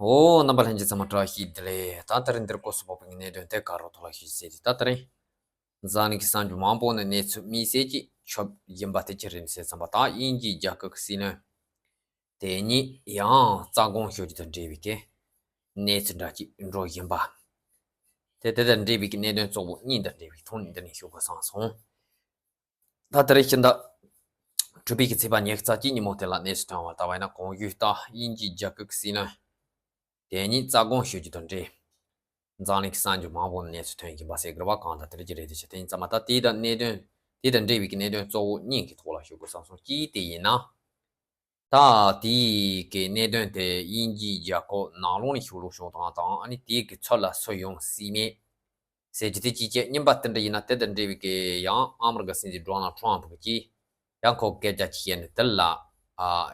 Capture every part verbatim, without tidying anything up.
ཨོ། རྣམ་པ་ལྷན་རྒྱས་ཚང་མ་བཀྲ་ཤིས་བདེ་ལེགས། ད་ད་རིང་འདིར་སྐོར་སུ་བབས་པའི་གནད་དོན་དེ་ག་རོ་ཐོག་ལ་ཞུས་ཟེར་ཏེ། ད་ད་རིང་འཛམ་གླིང་གི་གསར་འགྱུར་མང་པོ་ནས་གནས་ཚུལ་དམིགས་བསལ་གྱིས་ཁྱབ་བཞིན་པ་དེ་ཅི་རེད་ཟེར་ཙམ་པ། ད་དབྱིན་ཇིའི་རྒྱལ་ཁབ་ཀྱི་སྲིད་བློན་དེ་ཉིད་ཡང་རྩ་དགོངས་ཞུ་རྒྱུ་དང་འབྲེལ་བའི་གི་གནས་ཚུལ་འདྲ་ཅིག་འགྲོ་བཞིན་པ། དེ་དེ་དང་འབྲེལ་བའི་གི་གནད་དོན་གཙོ་བོ་གཉིས་དང་འབྲེལ་བའི་ཐོག་ནས་འདི་ནས་ཞུ་དགོས་བསམ་སོང་། ད་ད་རེས་ཕྱི་ཟླ་དྲུག་པའི་གི་ཚེས་པ་ཉི་ཤུ་རྩ་གཅིག་ཉིན་མོ་དེ་ལ་གནས་ཚུལ་ཐོན་པ་ལྟ་བ་ཡིན་ན། གོང་ཞུས་ལྟར་དབྱིན་ཇིའི་རྒྱལ་ཁབ་ཀྱི་སྲིད་བློན་དེ་ཉིད་རྩ་དགོངས་ཞུ་རྒྱུ་དང་འབྲེལ། འཛམ་གླིང་གི་གསར་འགྱུར་མང་པོ་ནས་གནས་ཚུལ་ཐོན་བཞིན་པ་ཟེར་དགོས་རེད་པ། གང་ལྟར་དེ་འདྲ་ཅིག་རེད་དེ་ཤ། དེ་ཡིན་ཙང་མ་ད་དེ་དང་གནད་དོན་དེ་དང་འབྲེལ་བའི་གི་གནད་དོན་གཙོ་བོ་གཉིས་ཀྱི་ཐོག་ལ་ཞུ་དགོས་བསམ་སོང་། གཅིག་དེ་ཡིན་ན། ད་དེའི་གི་གནད་དོན་དེ་དབྱིན་ཇིའི་རྒྱལ་ཁབ་ནང་ལོགས་ནས་ཤུགས་ལོག་བྱུང་སྟངས་དང་། ཨ་ནི་དེའི་གི་ཚུར་ལ་སུ་ཡོང་སྲིད་མེད་ཟེར་རྒྱུ་དེ་གཅིག་བྱས། གཉིས་པ་དེ་འདྲ་ཡིན་ན། དེ་དང་འབྲེལ་བའི་གི་ཡང་ཨ་མི་རི་ཀ་སྲིད་འཛིན་ཌོ་ནལ་ཊམ་ཕ་གིས་ཡང་ཁོ་སྐད་ཆ་ཅིག་བཤད་ནས། དེ་ལ་ཨ་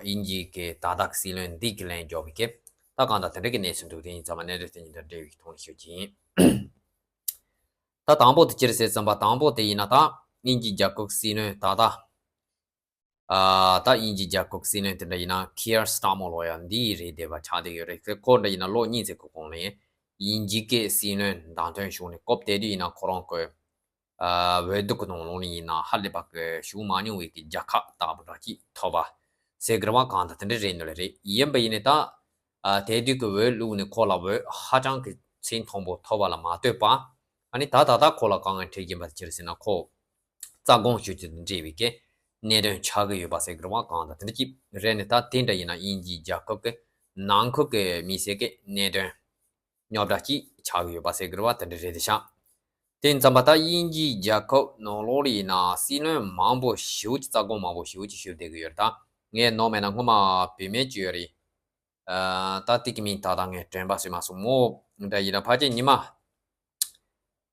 དབྱིན་ཇིའི་གི་ད་ལྟ་གི་སྲིད་བློན་འདི་གིས་ལན་རྒྱོབ་པའི་གི། ད་གང་ལྟར་དེ་འདྲ་གི་གནས་ཚུལ་འདུག་དེ་ཡིན་ཙང་མ་གནད་དོན་དེ་གཉིས་དང་འབྲེལ་བའི་ཐོག་ནས་ཞུ་གི་ཡིན། ད་དང་པོ་དེ་ཅི་རེད་ཟེར་ཙམ་པ། དང་པོ་དེ་ཡིན་ན། ད་དབྱིན་ཇིའི་རྒྱལ་ཁབ་སྲིད་བློན་ད་ལྟ་ཨ་ད་དབྱིན་ཇིའི་རྒྱལ་ཁབ་སྲིད་བློན་དེ་འདྲ་ཡིན་ན་ཁི་ཡར་སི་ཊར་མར་ལོ་ཡ་འདི་རེད་བསྡད་པ་ཆགས་བསྡད་ཡོད་རེད། ཁོ་འདྲ་ཡིན་ན་ལོ་གཉིས་ཙམ་གི་གོང་ནས་དབྱིན་ཇི་གི་སྲིད་བློན་བདམས་ཐོན་བྱུང་ནས། སྐབས་དེ་དུས་ཡིན་ན་ཁོ་རང་གི་ཨ་འོས་བསྡུ་གི་ནང་ལོགས་ནས་ཡིན་ན་ཧ་ལས་པ་གི་བྱུང་མ་མྱོང་བའི་གི་རྒྱལ་ཁ་ལྟ་བུ་འདྲ་ཅིག་ཐོབ་པ་ཟེར་དགོས་རེད་པ། གང་ལྟར་དེ་འདྲ་རེད་འདོད་ལེ་རེད། ཡིན་པ་ཡིན་ནའི་ད་ཨ་དེ་དུས་ཀྱི་འོས་བླུགས་ནས་ཁོ་ལ་འོས་ཧ་ཅང་གི་ཚད་མཐོན་པོ་ཐོབ་པ་ལ་མ་ལྟོས་པ། ཨ་ནི་ད་ད་ལྟ་ཁོ་ལ་དཀའ་ངལ་འཕྲད་བཞིན་པ་དེ་ཅི་རེད་ཟེར་ན། ཁོ་རྩ་དགོངས་ཞུ་རྒྱུ་དང་འབྲེལ་བའི་གི་གནད་དོན་ཆགས་ཀྱི་ཡོད་པ་ཟེར་དགོས་རེད་པ། གང་ལྟར་དེ་འདྲ་ཅིག་རེད་ནས། ད་དེ་འདྲ་ཡིན་ན་དབྱིན་ཇིའི་རྒྱལ་ཁབ་ཀྱི་ནང་ཁུལ་གྱི་མི་སེར་གྱི་གནད་དོན་རྙོག་དྲ་ཅིག་ཆགས་ཀྱི་ཡོད་པ་ཟེར་དགོས་རེད་པ། དེ་འདྲ་རེད་དེ་ཤ། དེ་ཡིན་ཙང་མ་ད་དབྱིན་ཇིའི་རྒྱལ་ཁབ་ནང་ལོགས་ལ་ཡིན་ན་སྲིད་བློན་མང་པོ་ཞེ་པོ་ཅིག་རྩ་དགོངས་མང་པོ་ཞེ་པོ་ཅིག་ཞུ་བསྡད་ཀྱི་ཡོད་རེད། ད་ངས་ནོར་མེད་ན་སྔོན་མ་བུད་མེད་ཅིག་ཡོད་རེད། ཨ་ད་དེ་གི་མིང་ད་ལྟ་ངས་དྲན་པ་བྱུང་མ་སོང་། མོ་འདྲ་ཡིན་ན་ཕལ་ཆེར་ཉི་མ་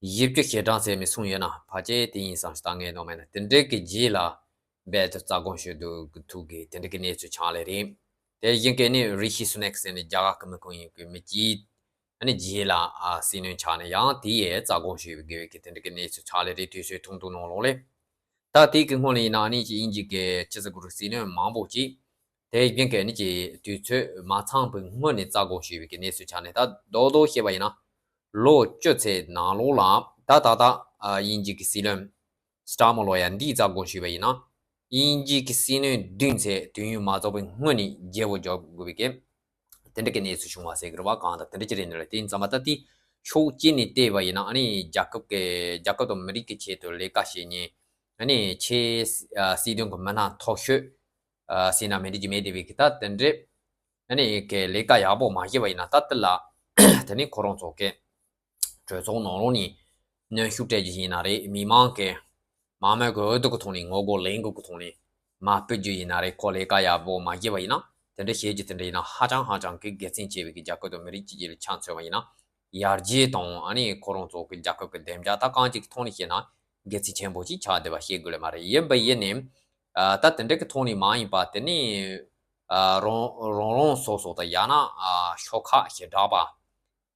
བཞི་བཅུ་ཞེ་གྲངས་ཟེར་མི་སོང་ཡོད་ན། ཕལ་ཆེར་དེ་ཡིན་བསམ་ཞིག་ད་ངས་ནོར་མེད་ན། དེ་འདྲའི་གི་རྗེས་ལ་རྦད་དེ་རྩ་དགོངས་ཞུ་འདུག་གི་ཐུག་གི་དེ་འདྲ་གི་གནས་ཚུལ་ཆགས་ལེ་རེད། དེ་བཞིན་གི་ནི་རི་ཤི་སུ་ནེག་ཟེར་ནས་རྒྱ་གར་གི་མི་ཁོང་ཡིན་གི། མི་གཅིག་ཨ་ནི་རྗེས་ལ་ཨ་སྲིད་བློན་ཆགས་ནས་ཡང་དེ་ཡས་རྩ་དགོངས་ཞུ་དགོས་པའི་གི་དེ་འདྲ་གི་གནས་ཚུལ་ཆགས་ལེ་རེད། དུས་ཚོད་ཐུང་ཐུང་ནང་ལོགས་ལ། ད་དེ་གི་སྔོན་ལ་ཡིན་ན་ཨ་ནི་ཅིག་དབྱིན་ཇི་གི་སྤྱི་ཟེར་དགོས་རེད། སྲིད་བློན་མང་པོ་ཅིག་དེ་བཞིན་གི་ཨ་ནི་ཅིག་དུས་ཚོད་མ་ཚང་པའི་སྔོན་ནས་རྩ་དགོངས་ཞུས་པའི་གི་གནས་ཚུལ་ཆགས་ནས། ད་རྡོག་རྡོག་བཤད་པ་ཡིན་ན་ལོ་བཅུ་ཙམ་ནང་ལོགས་ལ་ད་ད་ད་ཨ་དབྱིན་ཇི་གི་སྲིད་བློན་སི་ཊར་མར་ལོ་ཡ་འདིས་རྩ་དགོངས་ཞུས་པ་ཡིན་ན། དབྱིན་ཇི་གི་སྲིད་བློན་བདུན་ཙམ་དུས་ཡུན་མ་རྫོགས་པའི་སྔོན་ནས་རྒྱལ་པོ་རྒྱོབ་དགོས་པའི་གི་དེ་འདྲ་གི་གནས་ཚུལ་བྱུང་བ་ཟེར་གི་རེད་པ། གང་ལྟར་དེ་འདྲ་ཅིག་རེད་འདོད་ལེ། དེ་ཡིན་ཙང་མ་ད་དེ་ཕྱོགས་གཅིག་ནས་བལྟས་པ་ཡིན་ན། ཨ་ནི་རྒྱལ་ཁབ་ཀྱི་རྒྱལ་ཁབ་དང་མི་རིགས་ཀྱི་ཆེད་དུ་ལས་ཀ་བྱེད་མཁན། ཨ་ནི་ཆེས་ཨ་སྲིད་དོན་གྱི་མི་སྣ་མཐོ་ཤོས་ཨ་ཟེར་ན་མི་འགྲིག་རྒྱུ་མེད་བསྡད་པའི་གི་ད་དེ་འདྲའི་ཨ་ནི་གི་ལས་ཀ་ཡག་པོ་མ་བྱས་པ་ཡིན་ན། ད་དེ་ལ་དེ་ནི་ཁོ་རང་ཚོ་གི་གྲོས་ཚོགས་ནང་ལོགས་ནས་གནོན་ཤུགས་སྤྲད་རྒྱུ་ཡིན་ན་རེད། མི་མང་གི་མང་མོས་ཀྱི་འོས་བསྡུ་གི་ཐོག་ནས་ངོ་རྒོལ་ལེན་དགོས་ཀྱི་ཐོག་ནས་མར་ཕུད་རྒྱུ་ཡིན་ན་རེད། ཁོ་ལས་ཀ་ཡག་པོ་མ་བྱས་པ་ཡིན་ན། དེ་འདྲ་བྱེད་རྒྱུ་དེ་འདྲ་ཡིན་ན་ཧ་ཅང་ཧ་ཅང་གི་དགེ་མཚན་ཆེ་བའི་གི་རྒྱལ་ཁབ་དང་མི་རིགས་གཅིག་གྱུར་ལ་ཆ་མཚོན་པ་ཡིན་ན། ཡར་རྒྱས་དང་ཨ་ནི་ཁོ་རང་ཚོ་གི་རྒྱལ་ཁབ་ཀྱི་བདེ་འཇགས་ད་གང་ཅིག་གི་ཐོག་ནས་བཤད་ན་དགེ་མཚན་ཆེན་པོ་ཅིག་ཆགས་བསྡད་པ་བཤད་དགོས་ལེ་མ་རེད། ཡིན་པ་ཡིན་ནའི་ཨ་ད་དེ་འདྲ་གི་ཐོག་ནས་མ་ཡིན་པ་དེ་ནི་ཨ་རང་རང་རང་སོ་སོ་དང་ཡང་ན་ཨ་ཤོག་ཁག་ཞེ་དྲག་པ།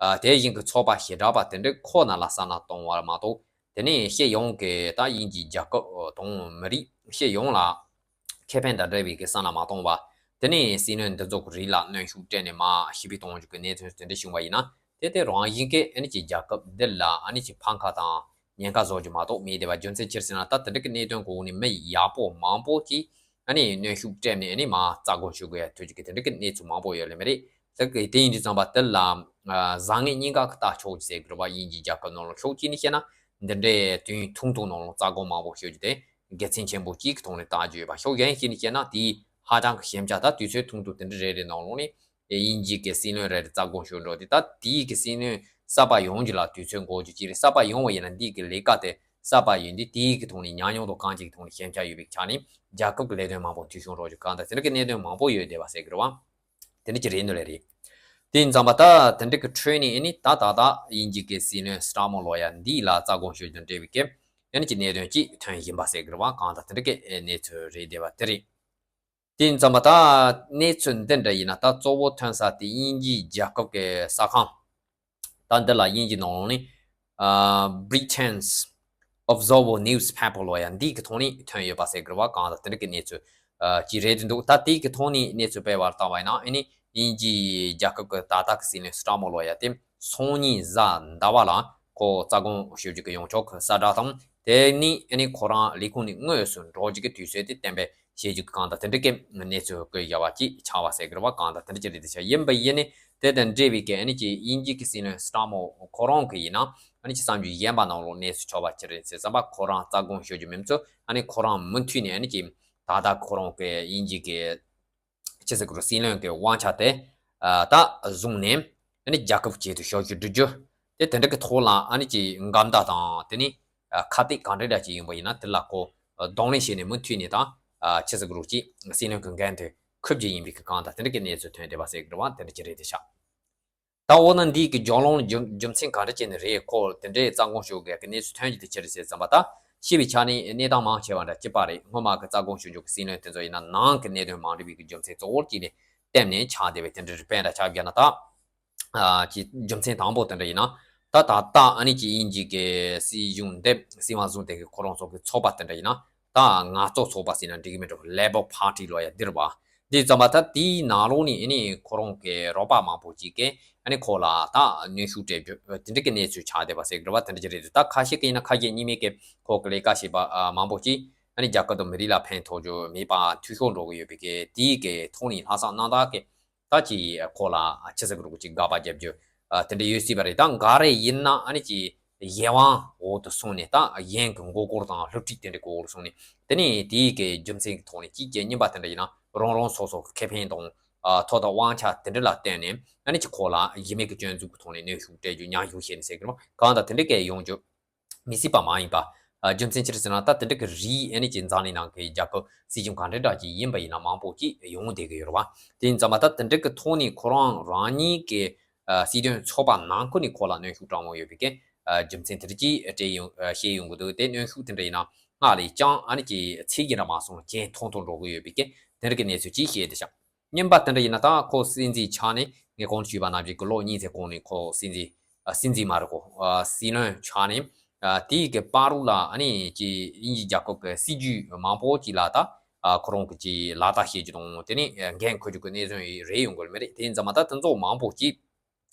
ཨ་དེ་བཞིན་གྱི་ཚོགས་པ་ཞེ་དྲག་པ་དེ་འདྲའི་ཁོ་ན་ལ་བསམ་བློ་གཏོང་བ་མ་གཏོགས། དེ་ནས་སྤྱི་ཡོངས་ཀྱི་ད་དབྱིན་ཇིའི་རྒྱལ་ཁབ་དང་མི་རིགས་སྤྱི་ཡོངས་ལ་ཁེ་ཕན་དང་འབྲེལ་བའི་གི་བསམ་བློ་མ་གཏོང་བ། དེ་ནས་སྲིད་བློན་འདི་ཚོ་གི་རིགས་ལ་གནོན་ཤུགས་སྤྲད་ནས་མར་ཞི་བའི་གཏོང་རྒྱུ་གི་གནས་ཚུལ་དེ་འདྲ་བྱུང་བ་ཡིན་ན། དེ་དེ་རང་བཞིན་གྱིས་ཨ་ནི་ཅིག་རྒྱལ་ཁབ་འདི་ལ་ཨ་ནི་ཅིག་ཕམ་ཁ་དང་ཉེན་ཁ་བཟོ་རྒྱུ་མ་གཏོགས་མེད་བསྡད་པ་རྒྱུ་མཚན་ཅི་རེད་ཟེར་ན། ད་དེ་འདྲ་གི་གནད་དོན་གོ་ནས་མི་ཡག་པོ་མང་པོ་ཅིག་ཨ་ནི་གནོན་ཤུགས་སྤྲད་ནས་ཨ་ནི་མར་རྩ་དགོངས་ཞུ་དགོས་ཡ་ཐུག་རྒྱུ་གི་དེ་འདྲ་གི་གནས་ཚུལ་མང་པོ་ཡོད་ལེ་མ་རེད། དེ་གི་དེ་ཡིན་དུས་ཙམ་པ་དེ་ལ་ཨ་བཟང་ངན་གཉིས་ཀ་གི་ལྟ་ཕྱོགས་ཟེར་གི་རེད་པ། དབྱིན་ཇིའི་རྒྱལ་ཁབ་ནང་ལ་ཕྱོགས་གཅིག་ནས་བཤད་ན་འདི་འདྲའི་དུས་ཡུན་ཐུང་ཐུང་ནང་ལ་རྩ་དགོངས་མང་པོ་ཞུ་རྒྱུ་དེ་དགེ་མཚན་ཆེན་པོ་གཅིག་གི་ཐོག་ནས་བལྟ་རྒྱུ་ཡོད་པ། ཕྱོགས་གཞན་ཞིག་ནས་བཤད་ན་དེ་ཧ་ཅང་གི་ཞན་ཆ། ད་དུས་ཚོད་ཐུང་ཐུང་དེ་འདྲ་རེ་རེ་ནང་ལོགས་ནས་དབྱིན་ཇི་གི་སྲིད་བློན་རེ་རེ་རྩ་དགོངས་ཞུ་འགྲོ་དེ། ད་དེའི་གི་སྲིད་བློན་གསར་པ་ཡོང་རྒྱུ་ལ་དུས་ཚོད་འགོར་རྒྱུ་ཅིག་རེད། གསར་པ་ཡོང་བ་ཡིན་ན་འདི་གི་ལས་ཀ་དེ་གསར་པ་ཡིན་དུས་དེའི་གི་ཐོག་ནས་ཉམས་མྱོང་དང་གང་ཅིག་གི་ཐོག་ནས་ཞན་ཆ་ཡོད་པའི་ཆ་ནས་རྒྱལ་ཁབ་ཀྱི་ལས་དོན་མང་པོ་འཐུས་ཤོར་འགྲོ་རྒྱུ། གང་ལྟར་དེ་འདྲ་གི་གནད་དོན་མང་པོ་ཡོད་བསྡད་པ་ཟེར་གི་རེད་པ། དེ་འདྲ་ཅིག་རེད་འདོད་ལེ་རེད། དེ་ཡིན་ཙང་པ་ད་དེ་འདྲ་གི་ཁྲོད་ནས་ཨ་ནི་ད་ད་ད་དབྱིན་ཇི་གི་སྲིད་བློན་སི་ཊར་མར་ལོ་ཡ་འདི་ལ་རྩ་དགོངས་ཞུ་རྒྱུ་དང་འབྲེལ་བའི་གི་ཨ་ནི་ཅིག་གནད་དོན་ཅིག་ཐོན་བཞིན་པ་ཟེར་གི་རེད་པ། གང་ལྟར་དེ་འདྲ་གི་གནས་ཚུལ་རེད་བསྡད་པ་དེ་རེད། དེ་ཡིན་ཙང་མ་ད་གནས་ཚུལ་འདི་འདྲ་ཡིན་ན། ད་གཙོ་བོ་ཐོན་ས་དེ་དབྱིན་ཇིའི་རྒྱལ་ཁབ་ཀྱི་གསར་ཁང་། ད་འདི་ལ་དབྱིན་ཇི་ནང་ལོགས་ནས་ཨ་Britain's Observer Newspaper ལོ་ཡ་འདི་གི་ཐོག་ནས་ཐོན་ཡོད་པ་ཟེར་གི་རེད་པ། གང་ལྟར་དེ་འདྲ་གི་གནས་ཚུལ་ཨ་ཅིག་རེད་འདུག་ད་དེ་གི་ཐོག་ནས་གནས་ཚུལ་སྤེལ་བར་བལྟ་བ་ཡིན་ན། ཨ་ནི་ དབྱིན་ཇིའི་རྒྱལ་ཁབ་ཀྱི་ད་ལྟ་གི་སྲིད་བློན་སི་ཊར་མོར་ལོ་ཡ་དེ་སང་ཉིན་གཟའ་ཟླ་བ་ལ་ཁོ་རྩ་དགོངས་ཞུ་རྒྱུ་གི་ཡོང་ཆོག་གི་གསལ་བསྒྲགས་དང་། དེ་ནི་ཨ་ནི་ཁོ་རང་ལས་ཁུངས་ནས་དངོས་སུ་འགྲོ་རྒྱུ་གི་དུས་ཚོད་དེ་གཏན་འབེབས་བྱེད་རྒྱུ་གི་གང་ལྟར་དེ་འདྲ་གི་གནས་ཚུལ་བཀོད་བཞག་པ་ཅིག་ཆགས་པ་ཟེར་གི་རེད་བ། གང་ལྟར་དེ་འདྲ་ཅིག་རེད་དེ་ཆགས། ཡིན་པ་ཡིན་ནི་དེ་དང་འབྲེལ་བའི་གི་ཨ་ནི་ཅིག་དབྱིན་ཇི་གི་སྲིད་བློན་སི་ཊར་མོར་ཁོ་རང་གི་ཡིན་ན་ཨ་ནི་ཅིག་གསར་འགྱུར་གཞན་པ་ནང་ལོགས་གནས་ཚུལ་ཆགས་པ་ཅི་རེད་ཟེར་ཙམ་པ། ཁོ་རང་རྩ་དགོངས་ཞུ་རྒྱུ་མིན་ཚུལ། ཨ་ནི་ཁོ་རང་མུ་མཐུད་ནས་ཨ་ནི་ཅིག་ད་ལྟ་ཁོ་རང་གི་དབྱིན་ཇི་གི་ཆི་ཟེར་དགོས་རེད། སྲིད་བློན་གྱི་དབང་ཆ་དེ་ཨ་ད་བཟུང་ནས་ཨ་ནི་རྒྱལ་ཁབ་ཆེད་དུ་ཞབས་ཞུ་སྒྲུབ་རྒྱུ་དེ་དེ་འདྲ་གི་ཐོག་ལ་ཨ་ནི་ཅིག་འགལ་ཟླ་དང་དེ་ནི་ཨ་ཁ་གཏད་གང་འདྲ་འདྲ་ཅིག་ཡིན་པ་ཡིན་ན་དེ་ལ་ཁོ་གདོང་ལེན་བྱས་ནས་མུ་མཐུད་ནས་ད་ཨ་ཆི་ཟེར་དགོས་རེད། ཅིག་སྲིད་བློན་གྱི་འགན་དེ་འཁུར་རྒྱུ་ཡིན་པའི་གི་གང་ལྟར་དེ་འདྲ་གི་གནས་ཚུལ་ཐོན་བསྡད་པ་ཟེར་གི་རེད་བ། དེ་འདྲ་ཅིག་རེད་དེ་ཆགས། ད་འོ་ན་འདིའི་གི་རྒྱུ་ལོང་རྒྱུ་རྒྱུ་མཚན་ག་འདྲ་ཅིག་ནས་རེད། ཁོ་དེ་འདྲའི་རྩ་དགོངས་ཞུ་དགོས་ཀྱི་གནས་ཚུལ་ཐོན་རྒྱུ་དེ་ཅི་རེད་ཟེར་ཙམ་པ། ད་ཤེས་པའི་ཆ་ནས་གནས་སྟངས་མང་ཆེ་བ་འདྲ་གཅིག་པ་རེད། སྔོན་མ་གི་རྩ་དགོངས་ཞུ་རྒྱུ་གི་སྲིད་བློན་དེ་ཚོ་ཡིན་ན་ནང་གི་གནད་དོན་མ་འགྲིག་པའི་གི་རྒྱུ་མཚན་གཙོ་བོར་གཅིག་ནས་བརྟེན་ནས་ཆགས་བསྡད་པའི་དེ་འདྲ་རེད། དཔེ་འདྲ་ཆ་བཞག་ན་ད་ཨ་ཅིག་རྒྱུ་མཚན་དང་པོ་དེ་འདྲ་ཡིན་ན། ད་ད་ལྟ་ཨ་ནི་ཅིག་དབྱིན་ཇི་གི་སྲིད་གཞུང་འདེམས་སྲིད་དབང་བཟུང་སྟེ་གི་ཁོ་རང་ཚོ་གི་ཚོགས་པ་དེ་འདྲ་ཡིན་ན། ད་ང་ཚོ་ཚོགས་པ་ཟེར་ན་འགྲིག་གི་མི་འདུག Labour Party ལོ་ཡ་འདིར་བ། འདི་ཙམ་པ་ད་དེའི་ནང་ལོགས་ནས་ཨ་ནི་ཁོ་རང་གི་རོགས་པ་མང་པོ་ཅིག་གིས་ཨ་ནི་ཁོ་ལ་ད་གནོན་ཤུགས་སྤྲད་རྒྱུ་དེ་འདྲ་གི་གནས་ཚུལ་ཆགས་བསྡད་པ་ཟེར་གི་རེད་བ། དེ་འདྲ་ཅིག་རེད་འདུག་ད་ཁ་ཤས་ཀྱིས་ཡིན་ན་ཁ་ཞེ་གཉིས་མེད་ཀྱི་ཁོ་གི་ལས་ཀ་བྱེད་པ་ཨ་མང་པོ་ཅིག་ཨ་ནི་རྒྱལ་ཁབ་དང་མི་རིགས་ལ་ཕན་ཐོགས་རྒྱུ་མེད་པ་འཐུས་ཤོར་འགྲོ་གི་ཡོད་པའི་གི་དེའི་གི་ཐོག་ནས་ལྷག་བསམ་རྣམ་དག་གི་ད་ཅིག་ཁོ་ལ་ཆི་ཟེར་དགོས་རེད། ཅིག་དགག་པ་རྒྱབ་རྒྱུ་ཨ་དེ་འདྲ་ཡོད་སྲིད་པ་རེད། ད་འགའ་རེ་ཡིན་ན་ཨ་ནི་ཅིག་གཞན་དབང་འོག་ཏུ་སོང་ནས་ད་གཞན་གྱི་མགོ་སྐོར་དང་སློབ་ཁྲིད་དེ་འདྲའི་འོག་ལ་སོང་ནས་དེ་ནས་དེའི་གི་རྒྱུ་མཚན་གྱི་ཐོག་ནས་གཅིག་གི་གཉིས་པ་དེ་འདྲ་ཡིན་ན་རང་རང་སོ་སོ་གི་ཁེ་ཕན་དང་ཨ་ཐོབ་ཐང་དབང་ཆ་དེ་འདྲ་ལ་བརྟེན་ནས་ཨ་ནི་ཅིག་ཁོ་ལ་གཞི་མེད་ཀྱི་སྐྱོན་འཛུགས་ཀྱི་ཐོག་ནས་གནོན་ཤུགས་སྤྲད་རྒྱུ་མཉམ་ཞུགས་བྱས་ནས་ཟེར་གི་རེད། གང་ལྟར་དེ་འདྲ་གི་ཡོང་རྒྱུ་མི་སྲིད་པ་མ་ཡིན་པ། ཨ་རྒྱུ་མཚན་ཅི་རེད་ཟེར་ན། ད་དེ་འདྲ་གི་རིགས་ཨ་ནི་ཅིག་འཛམ་གླིང་ནང་གི་རྒྱལ་ཁབ་སྲིད་གཞུང་གང་འདྲ་འདྲ་ཅིག་ཡིན་པ་ཡིན་ན་མང་པོ་ཅིག་ཡོང་བསྡད་ཀྱི་ཡོད་རེད་བ། དེ་ཡིན་ཙང་མ་ད་དེ་འདྲ་གི་ཐོག་ནས་ཁོ་རང་རང་ཉིད་ཀྱི་ཨ་སྲིད་དོན་ཚོགས་པ་ནང་ཁུལ་ནས་ཁོ་ལ་གནོན་ཤུགས་དྲག་མོ་ཡོད་པའི་གི་ཨ་རྒྱུ་མཚན་དེ་འདྲ་ཅིག་སྤྲད་ཡོང་ཨ་བཤད་ཡོང་གི་འདུག་དེ་གནོན་ཤུགས་དེ་འདྲ་ཡིན་ན་སྔགས་ལས་ཀྱང་ཨ་ནི་ཅིག་ཚིག་གི་འདྲ་མ་སོང་ཇེ་མཐོ་མཐོ་འགྲོ་གི་ཡོད་པའི་གི་དེ་འདྲ་གི་གནས་ཚུལ་ཅིག་བཤད་བསྡད་ཤག་གཉིས་པ་དེ་འདྲ་ཡིན་ན་ད་ཁོ་སྲིད་འཛིན་ཆགས་ནས་ངས་གོང་དུ་ཞུས་པ་ནང་བཞིན་གྱི་ལོ་གཉིས་ཙམ་གོང་ནས་ཁོ་སྲིད་འཛིན་ཨ་སྲིད་འཛིན་མ་རེད་གོ་ཨ་སྲིད་བློན་ཆགས་ནས་ཨ་དེའི་གི་བར་དུ་ལ་ཨ་ནི་ཀྱི་དབྱིན་ཇི་རྒྱལ་ཁབ་ཀྱི་སྲིད་ཇུས་མང་པོ་ཅིག་ལ་ད་ཨ་ཁོ་རང་གི་ཀྱི་ལག་བསྟར་བྱེད་རྒྱུ་དང་དེ་ནི་འགན་འཁུར་རྒྱུ་གི་གནད་དོན་རེད་ཡོང་གི་མ་རེད། དེ་ཡིན་ཙང་མ་ད་དེ་ཚོ་མང་པོ་ཅིག་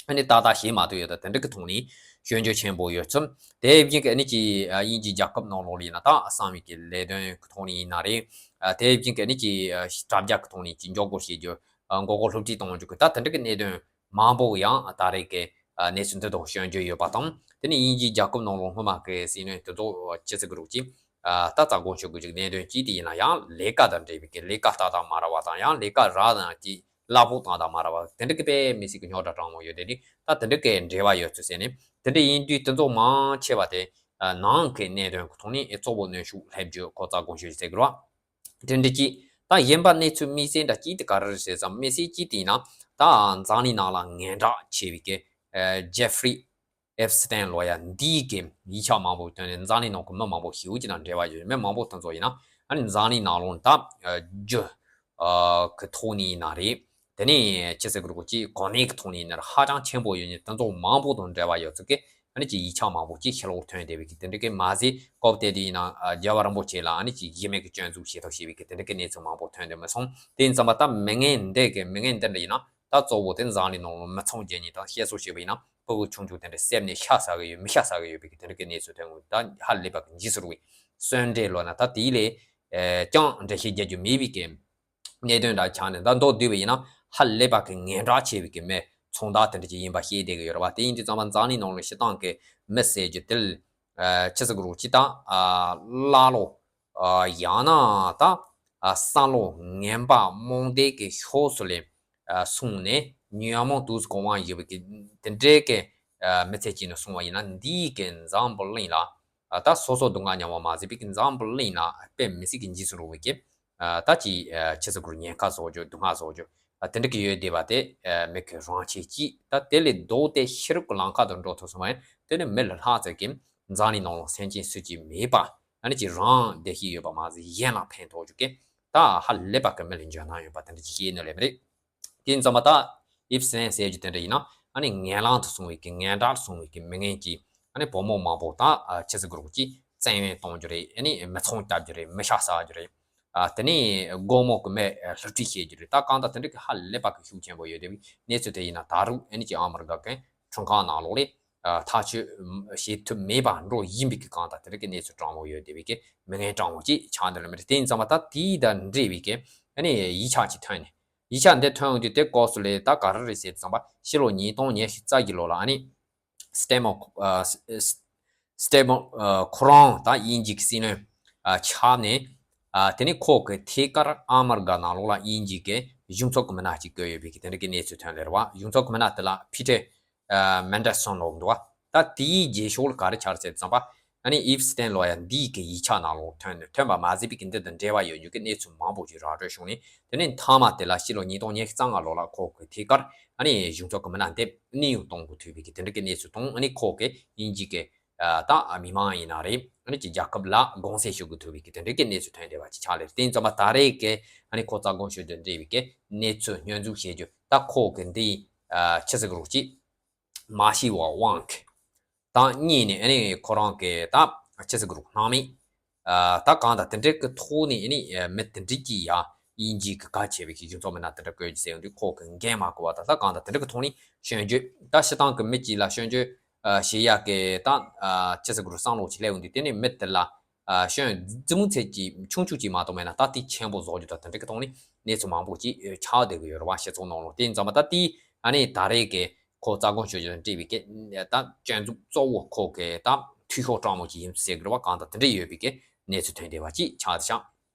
ཨ་ནི་ཏག་ཏག་ཤེས་མ་ཐུབ་ཡོད། ད་དེ་འདྲ་གི་ཐོག་ནས་སྐྱོན་བརྗོད་ཆེན་པོ་ཡོད་ཚུལ། དེ་བཞིན་གྱི་ཨ་ནི་ཀྱི་ཨ་དབྱིན་ཇིའི་རྒྱལ་ཁབ་ནང་ལོགས་ལ་ཡིན་ན་ད་གསང་བའི་གི་ལས་དོན་གི་ཐོག་ནས་ཡིན་ན་རེད། ཨ་དེ་བཞིན་གྱི་ཨ་ནི་ཀྱི་ཨ་དྲ་རྒྱ་གི་ཐོག་ནས་ཀྱི་འགྱོ་སྒོ་བྱེད་རྒྱུ། ཨ་མགོ་སྐོར་སློབ་ཁྲིད་གཏོང་རྒྱུ་གི་ད་དེ་འདྲ་གི་གནད་དོན་མང་པོ་ཡང་ད་རེས་ཀྱི་ཨ་གནས་ཚུལ་འདི་དང་སྐྱོན་བརྗོད་ཡོད་པ་དང་། དེ་ནི་དབྱིན་ཇིའི་རྒྱལ་ཁབ་ནང་ལོགས་སྔོན་མ་གི་སྲིད་བློན་དེ་ཚོ་ཅི་ཟེར་གི་རུག་ཅིག་ཨ་ད་རྩ་དགོངས་ཞུ་དགོས་ཀྱི་གནད་དོན་གཅིག་དེ་ཡིན་ན་ཡང་ལས་ཀ་དང་འབྲེལ་བའི་གི་ལས་ཀ་ལྟ་སྟངས་མ་ར་བ་དང་ཡང་ལས་ཀ་ར་དང་ཀྱི་གླ་ཕོགས་བཏང་དང་མ་ར་བ་དེ་འདྲ་གི་དཔེ་མི་སྲིད་ཀྱི་རྙོག་དྲ་དྲང་མོ་ཡོད། དེ་ནི་ད་དེ་འདྲ་གི་འབྲེལ་བ་ཡོད་ཚུལ་ཟེར་ནས་དེ་འདྲ་ཡིན་དུས་དེ་ཚོ་མང་ཆེ་བ་དེ་ནང་གི་གནད་དོན་གི་ཐོག་ནས་གཙོ་བོ་གནོན་ཤུགས་སླེབས་རྒྱུ་ཁོ་རྩ་དགོངས་ཞུ་ཟེར་གི་རེད་བ། དེ་འདྲ་ཅིག་ད་གཞན་པ་གནས་ཚུལ་དམིགས་བསལ་འདྲ་ཅིག་དེ་ག་རེ་རེད་ཟེར་ཙམ་དམིགས་བསལ་ཅིག་དེ་ཡིན་ན་ད་འཛམ་གླིང་ནང་ལ་ངན་གྲགས་ཆེ་བའི་གི་ཨ་Jeffrey Epstein་ལོ་ཡ་འདིའི་གི་ཡིག་ཆ་མང་པོ་བཏོན་ནས་འཛམ་གླིང་ནང་གི་མི་མང་པོ་ཞེ་པོ་ཅིག་དང་འབྲེལ་བ་ཡོད། མི་མང་པོ་དེ་ཚོ་ཡིན་ན་ཨ་ནི་འཛམ་གླིང་ནང་ལོགས་ད་རྒྱུ་གི་ཐོག་ནས་ཡིན་ན་རེད། དེ་ནས་ཅི་ཟེར་གི་རེད་གོ་ཅིག་གོ་གནས་ཀྱི་ཐོག་ནས་ཡིན་ན་ཧ་ཅང་ཆེན་པོ་ཡོད་ནས་དེ་ཚོ་མང་པོ་དང་འབྲེལ་བ་ཡོད་ཚུལ་གི་ཨ་ནི་ཅིག་ཡིག་ཆ་མང་པོ་ཅིག་ཕྱི་ལོགས་ཐོན་བསྡད་པའི་གི་དེ་འདྲ་གི་མ་ཟད་སྐབས་དེ་དུས་ཡིན་ན་རྒྱལ་བ་རིན་པོ་ཆེ་ལ་ཨ་ནི་ཅིག་གཞི་མེད་ཀྱི་སྐྱོན་འཛུགས་བྱེད་ཐབས་བྱས་པའི་གི་དེ་འདྲ་གི་གནས་ཚུལ་མང་པོ་ཐོན་བསྡད་མི་སོང་། དེ་ཡིན་ཙང་མ་ད་མི་ངན་འདི་གི་མི་ངན་འདི་འདྲ་ཡིན་ན། ད་གཙོ་བོ་དེ་འཛམ་གླིང་ནང་ལ་མི་ཚང་རྒྱལ་ཉེས་དང་བཤད་སྲོལ་བྱས་པ་ཡིན་ན་ཕྲུ་གུ་ཆུང་ཆུང་དེ་འདྲ་བསད་ནས་ཤ་ཟ་གི་ཡོད་མི་ཤ་ཟ་གི་ཡོད་པའི་གི་དེ་འདྲ་གི་གནས་ཚུལ་ཐོན་ཡོང་། ད་ཧ་ལས་པ་གི་འཇིགས་སུ་རུང་བའི་གསོན་འདྲེ་ལོ་ན་ད་དེའི་ལས་ཨེ་ཀྱང་འགྲེལ་བཤད་རྒྱག་རྒྱུ་མེད་པའི་གི་གནད་དོན་འདྲ་ཆགས་ནས་ད་མདོར་བསྡུས་པ་ཡིན་ན་ཧ་ལས་པ་གི་ངན་གྲགས་ཆེ་བའི་གི་མི་ཚོང་བདག་དེ་འདྲ་ཅིག་ཡིན་པ་ཤེས་བསྡད་གི་ཡོད་རེད་བ། དེ་ཡིན་དུས་ཙམ་པ་འཛམ་གླིང་ནང་ལ་སྤྱིར་བཏང་གི་མི་ཟེར་རྒྱུ་དེ་ལ་ཨ་ཆི་ཟེར་གི་རུང་ཅི་ད་ཨ་ཀླ་ཀློ། ཨ་ཡང་ན་ད་ཨ་བསམ་བློ་ངན་པ་རྨོངས་དད་ཀྱི་ཕྱོགས་སུ་ལས་ཨ་སོང་ནས་ཉོན་མོངས་དུས་སུ་གོམས་པ་ཡོད་པའི་གི་དེ་འདྲའི་གི་ཨ་མི་ཚེ་སྐྱེལ་ནས་སོང་བ་ཡིན་ན་འདིའི་གི་འཛམ་བུ་གླིང་ལ་ཨ་ད་སོ་སོ་སྡུག་བསྔལ་མྱངས་པ་མ་ཟད་པའི་གི་འཛམ་བུ་གླིང་ལ་དཔེ་མི་སྲིད་ཀྱི་འཇིགས་སུ་རུང་བའི་གི་ཨ་ད་ཅི་ཨ་ཆི་ཟེར་དགོས་རུང་ཉེན་ཁ་བཟོ་རྒྱུ་སྡུག་བསྔལ་བཟོ་རྒྱུ་ཨ་དེ་འདྲ་གི་ཡོད་བསྡད་པ་དེ་ཨ་མི་གི་རང་ཆས་ཀྱིས་ད་དེ་ལས་ལྡོག་སྟེ་ཤེས་རབ་ཀྱི་ལམ་ཁ་དུ་འགྲོ་ཐུབ་སོང་བ་ཡིན། དེ་ནི་མི་ལ་ལྷག་ཙམ་གྱིས་འཛམ་གླིང་ནང་ལ་སེམས་ཅན་སུ་གཅིག་མེད་པ། ཨ་ནི་ཅིག་རང་བདེ་སྐྱིད་ཡོད་པ་མ་ཟད་གཞན་ལ་ཕན་ཐོགས་རྒྱུ་གི་ད་ཧ་ལས་པ་གི་མི་ལ་འཇོན་ཐང་ཡོད་པ་དེ་འདྲ་ཅིག་ཤེས་ནི་ལས་མི་རེད། དེ་ཡིན་ཙང་མ་ད་ཨིབ་སན་ཟེར་རྒྱུ་དེ་འདྲ་ཡིན་ན་ཨ་ནི་ངན་ལམ་དུ་སོང་བའི་གི་ངན་གྲགས་སོང་བའི་གི་མི་ངན་གྱི་ཨ་ནི་བུ་མོ་མང་པོ་ད་ཨ་ཆི་ཟེར་དགོས་རུང་ཅིག་བཙན་གཡེམ་གཏོང་རྒྱུ་རེད། ཨ་ནི་མི་ཚང་རྒྱག་རྒྱུ་རེད། མི་ཤ་ཟ་རྒྱུ་རེད། ཨ་དེ་ནས་སྒོར་མོ་གི་མི་ལྷུ་ཁྲིད་བྱེད་རྒྱུ་རེད། ད་གང་ལྟར་དེ་འདྲ་གི་ཧ་ལས་པ་གི་ཤུགས་ཆེན་པོ་ཡོད་བསྡད་པའི་གནས་ཚུལ་དེ་ཡིན་ན། ད་རུང་ཨ་ནི་ཅིག་ཨ་མི་རི་ཀ་གི་ཁྲིམས་ཁང་ནང་ལོགས་ལས་ཨ་ཐག་གཅོད་བྱེད་ཐུབ་མེད་པ་འགྲོ་བཞིན་པའི་གི་གང་ལྟར་དེ་འདྲ་གི་གནས་ཚུལ་སྤྲང་མོ་ཡོད་བསྡད་པའི་གི་མི་ངན་སྤྲང་མོ་ཅིག་ཆགས་འདུག་ལ་མི་རེད། དེ་ཡིན་ཙང་མ་ད་དེའི་དང་འབྲེལ་བའི་གི་ཨ་ནི་ཡིག་ཆ་ཅིག་ཐོན་ནས། ཡིག་ཆ་འདི་ཐོན་ཡོང་དུས་དེ་སྐབས་སུ་ལས་ད་ག་རེ་རེད་ཟེར་དུས་ཙམ་པ། ཕྱི་ལོ་ཉིས་སྟོང་ཉི་ཤུ་རྩ་བཞི་ལོ་ལ་ཨ་ནི་སི་ཊེ་མོ་ཨ་སི་སི་ཊེ་མོ་ཨ་ཁོ་རང་ད་དབྱིན་ཇི་གི་སྲིད་བློན་ཨ་ཆགས་ནས། ཨ་དེ་ནས་ཁོ་གི་ཐད་ཀར་ཨ་མི་རི་ཀ་ནང་ལོགས་ལ་དབྱིན་ཇི་གི་གཞུང་ཚབ་ཀྱི་མི་སྣ་ཅིག་བསྐོས་ཡོད་པའི་གི་དེ་འདྲ་གི་གནས་ཚུལ་ཐོན་ལེ་རེད་བ། གཞུང་ཚབ་ཀྱི་མི་སྣ་དེ་ལ་ཕི་ཊར་ཨ་མན་ཌེ་སོན་ལབ་འདུག་བ། ད་དེའི་རྗེས་ཕྱོགས་ལ་ག་རེ་ཆགས་རེད་ཟེར་དུས་ཙམ་པ། ཨ་ནི་ཨིབ་སི་ཊེན་ལོ་ཡ་འདིའི་གི་ཡིག་ཆ་ནང་ལོགས་ཐོན་ནས། ཐོན་པ་མ་ཟད་པའི་གི་འདི་དང་འབྲེལ་བ་ཡོད་རྒྱུ་གི་གནས་ཚུལ་མང་པོ་ཞིག་ར་སྤྲོད་བྱུང་ནས། དེ་ནས་མཐའ་མ་དེ་ལ་ཕྱི་ལོ་ཉིས་སྟོང་ཉི་ཤུ་རྩ་ལྔ་ལོ་ལ་ཁོ་གི་ཐད་ཀར་ཨ་ནི་གཞུང་ཚབ་ཀྱི་མི་སྣ་འདེམས་གནས་དབྱུང་གཏོང་དགོས་ཐུག་པའི་གི་དེ་འདྲ་གི་གནས་ཚུལ་དང་། ཨ་ནི་ཁོ་གི་དབྱིན་ཇི་གི་ཨ་ད་མི་མང་ཡིན་ན་རེད། ཨ་ནི་ཅིག་རྒྱལ་ཁབ་ལ་དགོངས་སེལ་ཞུ་དགོས་ཐུག་པའི་གི་དེ་འདྲ་གི་གནས་ཚུལ་ཐོན་བསྡད་པ་ཅིག་ཆགས་ལེ་རེད། དེ་ཡིན་ཙང་མ་ད་རེས་གི་ཨ་ནི་ཁོ་རྩ་དགོངས་ཞུ་རྒྱུ་འབྲེལ་བའི་གི་གནས་ཚུལ་སྙོན་འཛུགས་བྱེད་རྒྱུ། ད་ཁོ་གི་འདི་ཨ་ཆི་ཟེར་གི་རོགས་ཅིག་མ་ཤི་བ་ཝང་དང་གཉིས་ནས་ཨ་ནི་ཁོ་རང་གི་ད་ཆི་ཟེར་གི་རོགས་སྣང་མེད། ཨ་ད་གང་ལྟར་དེ་འདྲའི་གི་ཐོག་ནས་ཨ་ནི་མི་དེ་འདྲའི་གི་ཡ་དབྱིན་ཇིའི་གི་གལ་ཆེ་བའི་གི་གཞུང་ཚབ་མི་སྣ་དེ་འདྲ་བསྐོས་ཀྱི་ཟེར་ཡོང་དུས། ཁོ་གི་འགན་མ་འཁུར་བ་དང་། ད་གང་ལྟར་དེ་འདྲའི་གི་ཐོག་ནས་སྐྱོན་བརྗོད། ད་སྤྱིར་བཏང་གི་མི་གཅིག་ལ་སྐྱོན་བརྗོད་ཨ་བྱེད་ཡག་གི་ད་ཨ་ཆི་ཟེར་གི་རོགས་བསམ་བློ་ཅིག་སླེབས་ཡོང་དུས། དེ་ནས་མི་དེ་ལ་ཨ་སྐྱོན་ཙི་མུ་ཚད་ཅིག་ཆུང་ཆུང་ཅིག་མ་གཏོགས་མེད་ན། ད་དེ་ཆེན་པོ་བཟོ་རྒྱུ་དང་དེ་འདྲ་གི་ཐོག་ནས་གནས་ཚུལ་མང་པོ་ཅིག་ཆགས་བསྡད་ཀྱི་ཡོད་རེད་བ། སྤྱི་ཚོགས་ནང་ལོགས། དེ་ཡིན་ཙང་མ་ད་དེ་ཨ་ནི་ད་རེས་ཀྱི་ཁོ་རྩ་དགོངས་ཞུ་རྒྱུ་དང་འབྲེལ་བའི་གི་ད་སྐྱོན་འཛུགས་གཙོ་བོ་ཁོ་གི་ད་འཐུས་ཤོར་སྤྲང་མོ་ཅིག་ཡིན་ཟེར་གི་རེད་བ། གང་ལྟར་དེ་འདྲ་ཡོད་པའི་གི་གནས་ཚུལ་ཐོན་བསྡད་པ་ཅིག་ཆགས་བསྡད་ཤག་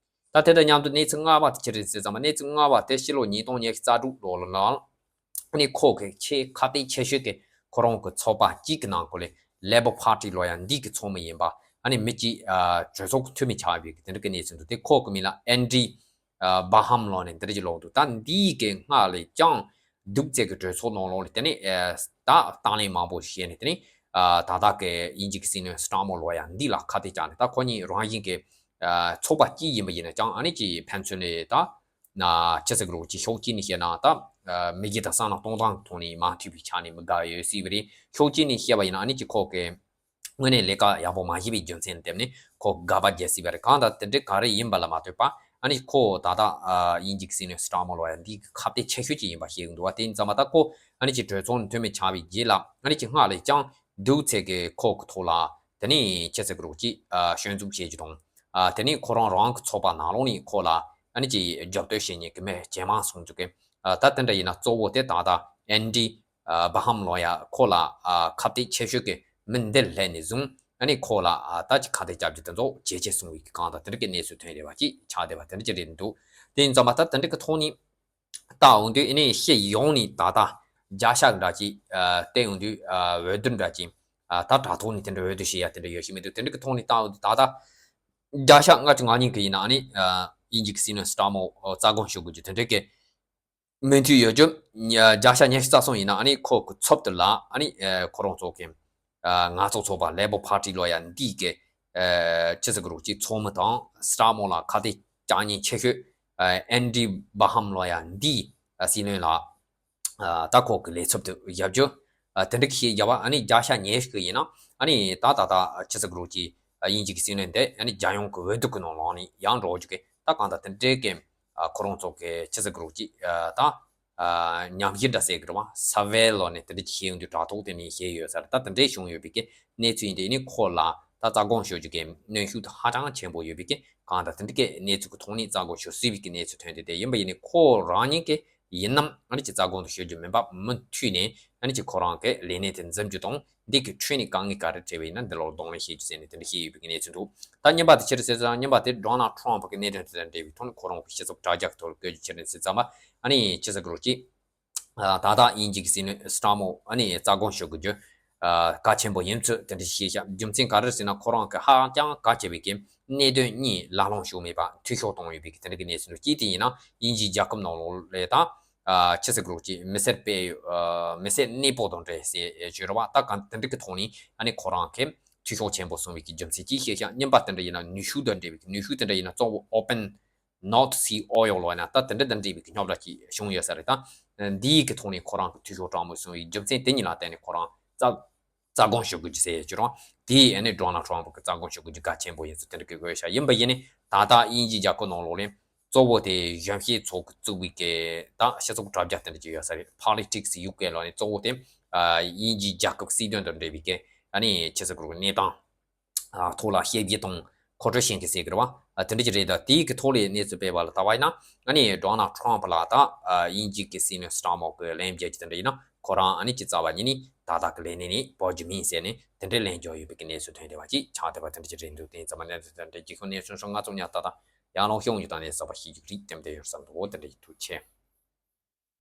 ད་དེ་དང་མཉམ་དུ་གནས་ཚུལ་ལྔ་པ་དེ་ཅི་རེད་ཟེར་ཙམ་པ། གནས་ཚུལ་ལྔ་པ་དེ་ཕྱི་ལོ་ཉིས་སྟོང་ཉི་ཤུ་རྩ་དྲུག་ལོ་ལ་ཨ་ནི་ཁོ་གི་ཆེས་ཁ་གཏད་ཆེ་ཤོས་ཀྱི་ཁོ་རང་གི་ཚོགས་པ་གཅིག་གི་ནང་ཁོ་ལས་ལེ་བོར་པར་ཊི་ལོ་ཡ་འདི་གི་ཚོགས་མི་ཡིན་པ་ཨ་ནི་མི་གཅིག་ཨ་གྲོས་ཚོགས་ཀྱི་འཐུས་མི་ཆགས་པའི་གི་དེ་འདྲ་གི་གནས་ཚུལ་འདུག་དེ་ཁོ་གི་མིང་ལ་ཨན་ཌི་ཨ་བྷ་ཧམ་ལོ་ནས་འདི་འདྲ་ཅིག་ལབ་འདུག་ད་འདི་གི་སྔ་ལས་ཀྱང་ལྡུག་ཙེ་གི་གྲོས་ཚོགས་ནང་ལོགས་ལ་དེ་ནས་ཨ་ད་དང་ལེན་མང་པོ་བྱས་ནས། དེ་ནས་ཨ་ད་ལྟ་གི་དབྱིན་ཇི་གི་སྲིད་བློན་སི་ཊར་མོར་ལོ་ཡ་འདི་ལ་ཁ་གཏད་བཅག་ནས། ད་ཁོ་གཉིས་རང་བཞིན་གི་ཨ་ཚོགས་པ་གཅིག་ཡིན་པ་ཡིན་ན་ཀྱང་ཨ་ནི་ཅིག་ཕན་ཚུན་ལས་ད་ན་ཅི་ཟེར་གི་རོགས་ཅིག་ཕྱོགས་གཅིག་ནས་བཤད་ན་ད་ཨ་མི་རྒྱུ་དང་བསམ་བློ་གཏོང་སྟངས་ཐོག་ནས་མ་མཐུན་པའི་ཆ་ནས་མི་དགའ་ཡོད་སྲིད་པ་རེད། ཕྱོགས་གཅིག་ནས་བཤད་པ་ཡིན་ན་ཨ་ནི་ཅིག་ཁོ་གི་དངོས་གནས་ལས་ཀ་ཡག་པོ་མ་བྱས་པའི་རྒྱུ་མཚན་བརྟེན་ནས་ཁོ་དགག་པ་རྒྱག་སྲིད་པ་རེད། གང་ལྟར་དེ་འདྲའི་ག་རེ་ཡིན་པ་ལ་མ་ལྟོས་པ། ཨ་ནི་ཁོ་ད་ལྟ་ཨ་དབྱིན་ཇི་གི་སྲིད་བློན་སི་ཊར་མོར་ལོ་ཡ་འདི་གི་ཁ་གཏད་ཆེ་ཤོས་ཅིག་ཡིན་པ་ཤེས་ཀྱི་འདུག་བ། དེ་ཡིན་ཙང་མ་ད་ཁོ་ཨ་ནི་ཅིག་གྲོས་ཚོགས་ནས་འཐུས་མི་ཆགས་པའི་རྗེས་ལ་ཨ་ནི་ཅིག་སྔ་ལས་ཀྱང་ལྡུག་ཙེ་གི་ཁོ་གི་ཐོག་ལ་དེ་ནས་ཅི་ཟེར་གི་རོགས་ཅིག་ཨ་སྐྱོན་འཛུགས་བྱེད་རྒྱུ་དང་། ཨ་དེ་ནས་ཁོ་རང་རང་གི་ཚོགས་པ་ནང་ལོགས་ནས་ཁོ་ལ་ཨ་ནི་ཅིག་རྒྱབ་གཏོད་བྱེད་མཁན་གི་མི་ཇེ་མང་སོང་འདུག་གི། ཨ་ད་དེ་འདྲ་ཡིན་ན་གཙོ་བོ་དེ་ད་ལྟ་ཨན་ཌི་ཨ་བྷ་ཧམ་ལོ་ཡ་ཁོ་ལ་ཨ་ཁ་གཏད་ཆེ་ཤོས་ཀྱི་མི་འདིར་སླེབས་ནས་བཟུང་ཨ་ནི་ཁོ་ལ་ཨ་ད་ཅིག་ཁ་གཏད་བཅག་རྒྱུ་དེ་ཚོ་ཇེ་ཆེ་སོང་བའི་གི་གང་ལྟར་དེ་འདྲ་གི་གནས་ཚུལ་ཐོན་བསྡད་པ་ཅིག་ཆགས་བསྡད་པ་དེ་འདྲ་ཅིག་རེད་འདུག་དེ་ཡིན་ཙང་མ་ད་དེ་འདྲ་གི་ཐོག་ནས་ལྟ་འོང་དུས་ཨ་ནི་སྤྱི་ཡོངས་ནས་ད་ལྟ་བརྒྱ་ཆ་འདྲ་ཅིག་ཨ་བལྟས་འོང་དུས་ཨ་འོས་བསྡུ་འདྲ་ཅིག་ཨ་ད་དྲ་ཐོག་ནས་དེ་འདྲ་འོས་བསྡུ་བྱེད་ཡ་དེ་འདྲ་ཡོད་ཤེས་མི་འདུག་དེ་འདྲ་གི་ཐོག་ནས་ལྟ་འོང་དུས་ད་ལྟ་བརྒྱ་ཆ་ལྔ་བཅུ་ང་གཉིས་གི་ཡིན་ན་ཨ་ནི་ཨ་དབྱིན་ཇི་གི་སྲིད་བློན་སི་ཊར་མོར་རྩ་དགོངས་ཞུ་དགོས་རྒྱུ་དེ་འདྲ་གི་མོས་མཐུན་ཡོད་རྒྱུ། བརྒྱ་ཆ་ཉི་ཤུ་རྩ་གསུམ་ཡིན་ན་ཨ་ནི་ཁོ་གི་ཚབ་ཏུ་ལ་ཨ་ནི་ཨ་ཁོ་རང་ཚོ་གི་ཨ་ང་ཚོ་ཚོགས་པ་ལེ་བོར་པར་ཊི་ལོ་ཡ་འདི་གི་ཨ་ཅི་ཟེར་གི་རོགས་ཅིག་ཚོགས་མི་དང་སི་ཊར་མོར་ལ་ཁ་གཏད་བཅག་མཁན་ཆེ་ཤོས་ཨ་ཨན་ཌི་བྷ་ཧམ་ལོ་ཡ་འདི་ཨ་སྲིད་བློན་ལ་ཨ་ད་ཁོ་གི་ལས་ཚབ་ཏུ་བཞག་རྒྱུ། ཨ་དེ་འདྲ་གི་ཞིག་བརྒྱབ་པ་ཨ་ནི་བརྒྱ་ཆ་ཉི་ཤུ་གི་ཡིན་ན་ཨ་ནི་ད་ད་ད་ཅི་ཟེར་གི་རོགས་ཅིག་ཨ་དབྱིན་ཇི་གི་སྲིད་བློན་དེ་ཨ་ནི་རྒྱལ་ཡོངས་ཀྱི་འོས་བསྡུ་གི་ནང་ལོགས་ནས་ཡང་འགྲོ་རྒྱུ་གི་ད་གང་ལྟར་དེ་འདྲའི་གི་ཨ་ཁོ་རང་ཚོ་གི་ཅི་ཟེར་གི་རོགས་ཅིག་ཨ་ད་ཨ་ཉམས་ཞིབ་འདྲ་ཟེར་གི་རེད་བ། སར་ཝེ་ལབ་ནས་དེ་འདྲ་ཅིག་བྱས་ཡོང་དུས་དྲ་ཐོག་དེ་ནས་བྱས་ཡོད་ས་རེད། ད་དེ་འདྲའི་བྱུང་ཡོད་པའི་གི་གནས་ཚུལ་ཡིན་དུས་ཨ་ནི་ཁོ་ལ་ད་རྩ་དགོངས་ཞུ་རྒྱུ་གི་གནོན་ཤུགས་དེ་ཧ་ཅང་ཆེན་པོ་ཡོད་པའི་གི་གང་ལྟར་དེ་འདྲ་གི་གནས་ཚུལ་གི་ཐོག་ནས་རྩ་དགོངས་ཞུ་སྲིད་པའི་གི་གནས་ཚུལ་ཐོན་དུས། དེ་ཡིན་པ་ཡིན་ནའི་ཁོ་རང་ཉིད་ཀྱི་ཡིན་ནམ་ཨ་ནི་ཅིག་རྩ་དགོངས་དུ་ཞུ་རྒྱུ་མིན་པ་མུ་མཐུད་ནས་ཨ་ནི་ཅིག་ཁོ་རང་གི་ལས་གནས་དེ་འཛིན་རྒྱུ་དང་། འདི་གི་ཁྲོད་ནས་དཀའ་ངལ་ག་རེ་འཕྲད་པ་ཡིན་ན་འདི་ལ་གདོང་ལེན་བྱེད་རྒྱུ་ཟེར་ནས་དེ་འདྲ་བཤད་ཡོད་པའི་གནས་ཚུལ་འདུག་ད་གཉིས་པ་དེ་ཅི་རེད་ཟེར་ཙང་། གཉིས་པ་དེ་ཌོ་ནལ་ཊམ་གི་གནད་དོན་དེ་དང་འབྲེལ་བའི་ཐོག་ནས་ཁོ་རང་གི་སྤྱི་ཚོགས་དྲ་རྒྱ་གི་ཐོག་ལ་བཀོད་རྒྱུ་ཅི་རེད་ཟེར་ཙང་མ། ཨ་ནི་ཅི་ཟེར་གི་རོ་ཅི། ད་ལྟ་དབྱིན་ཇི་གི་སྲིད་བློན་སི་ཊར་མོར་ཨ་ནི་རྩ་དགོངས་ཞུ་དགོས་རྒྱུ་གལ་ཆེན་པོ་ཡིན་ཚུལ་དེ་འདྲ་ཞིག་བཤད་ཤག་རྒྱུ་མཚན་ག་རེ་ཟེར་ན་ཁོ་རང་གི་ཧ་ཅང་གལ་ཆེ་བའི་གི་གནད་དོན་གཉིས་ལག་ལེན་ཞུགས་མེད་པ་འཐུས་ཤོར་བཏང་ཡོད་པའི་གི་དེ་འདྲ་གི་གནས་ཚུལ་འདུག་གཅིག་དེ་ཡིན་ན་དབྱིན་ཇིའི་རྒྱལ་ཁབ་ནང་ལོགས་ལ་ད་ཨ་ཅི་ཟེར་གི་རོ་ཅི། མི་སེར་སྤེལ་ཡོད་ཨ་མི་སེར་གནས་སྤོ་དང་འབྲེལ་ཟེར་བརྗོད་ར་བ། ད་གང་དེ་འདྲ་གི་ཐོག་ནས་ཨ་ནི་ཁོ་རང་གི་འཐུས་ཤོར་ཆེན་པོ་སོང་བའི་གི་རྒྱུ་མཚན་གཅིག་བཤད་ཤག་གཉིས་པ་དེ་འདྲ་ཡིན་ན་ནུས་ཤུགས་དང་འབྲེལ་བའི་གི་ནུས་ཤུགས་དེ་འདྲ་ཡིན་ན་གཙོ་བོ་ཨོ་པན་ནོར་ཐི་སི་ཨོ་ཡལ་ལབ་ན་ད་དེ་འདྲ་དང་འབྲེལ་བའི་གི་རྙོག་དྲ་ཅིག་བྱུང་ཡོད་ས་རེད། ད་འདིའི་གི་ཐོག་ནས་ཁོ་རང་གི་འཐུས་ཤོར་དྲག་མོ་སོང་བའི་རྒྱུ་མཚན་དེ་གཉིས་ལ་བརྟེན་ནས་ཁོ་རང་རྩ་རྩ་དགོངས་ཞུ་དགོས་ཀྱི་ཟེར་ཡོད་ཀྱི་རང་། དེ་ཨ་ནི་ཌོ་ནལ་ཊམ་གི་རྩ་དགོངས་ཞུ་དགོས་ཀྱི་གལ་ཆེན་པོ་ཡིན་ཚུལ་དེ་འདྲ་གི་དགོས་ཤག་ཡིན་པ་ཡིན་ནའི་ད་ ད་ལྟ་དབྱིན་ཇི་རྒྱལ་ཁབ་ནང་ལོགས་ལ་གཙོ་བོ་དེ་གཞོན་སྐྱེས་ཚོ་གི་བཙུགས་པའི་གི་ད་སྤྱི་ཚོགས་དྲ་རྒྱ་དེ་འདྲ་ཅིག་ཡོད་ས་རེད། Politics UK ལ་ནི་གཙོ་བོ་དེ་དབྱིན་ཇི་རྒྱལ་ཁབ་སྲིད་དོན་དང་འབྲེལ་བའི་གི་ཨ་ནི་ཆེ་ས་གུར་གི་གནས་སྟངས་ཐོག་ལ་དཔྱད་ཞིབ་དང་མཁོ་སྤྲོད་བྱེད་མཁན་ཟེར་གི་རེད་བ། དེ་འདྲ་ཅིག་རེད། ད་དེའི་གི་ཐོག་ལ་གནས་ཚུལ་སྤེལ་བ་ལ་ལྟ་བ་ཡིན་ན་ཨ་ནི་Donald Trump ལ་ད་དབྱིན་ཇི་གི་སྲིད་བློན་Starmer གི་ལན་འཇལ་གྱི་དེ་འདྲ་ཡིན་ན། ཁོ་རང་ཨ་ནི་ཅི་རྩ་བ་ཉིད་ནས་ད་ལྟ་གི་ལས་གནས་ནས་འབོད་རྒྱུ་མིན་ཟེར་ནས་དེ་འདྲའི་ལན་འཇལ་ཡོད་པའི་གི་གནས་ཚུལ་ཐོན་བསྡད་པ་ཅིག་ཆགས་བསྡད་པ་དེ་འདྲ་ཅིག་རེད་འདུག་དེ་ཡིན་ཙང་མ་གནས་ཚུལ་དེ་འདྲ་རྒྱལ་ཁབ་གནས་ཚུལ་ཧྲང་ང་ཚོ་ཉག་ཏག་ཏག་ཡང་ལོང་ཤོང་ཡོད་དང་གནས་ཚུལ་པ་ཤེས་རྒྱུ་རིགས་དེ་འདྲ་ཡོད་བསམ་འདུག་འོ་དེ་འདྲ་ཡིན་ཐུགས་ཆེ།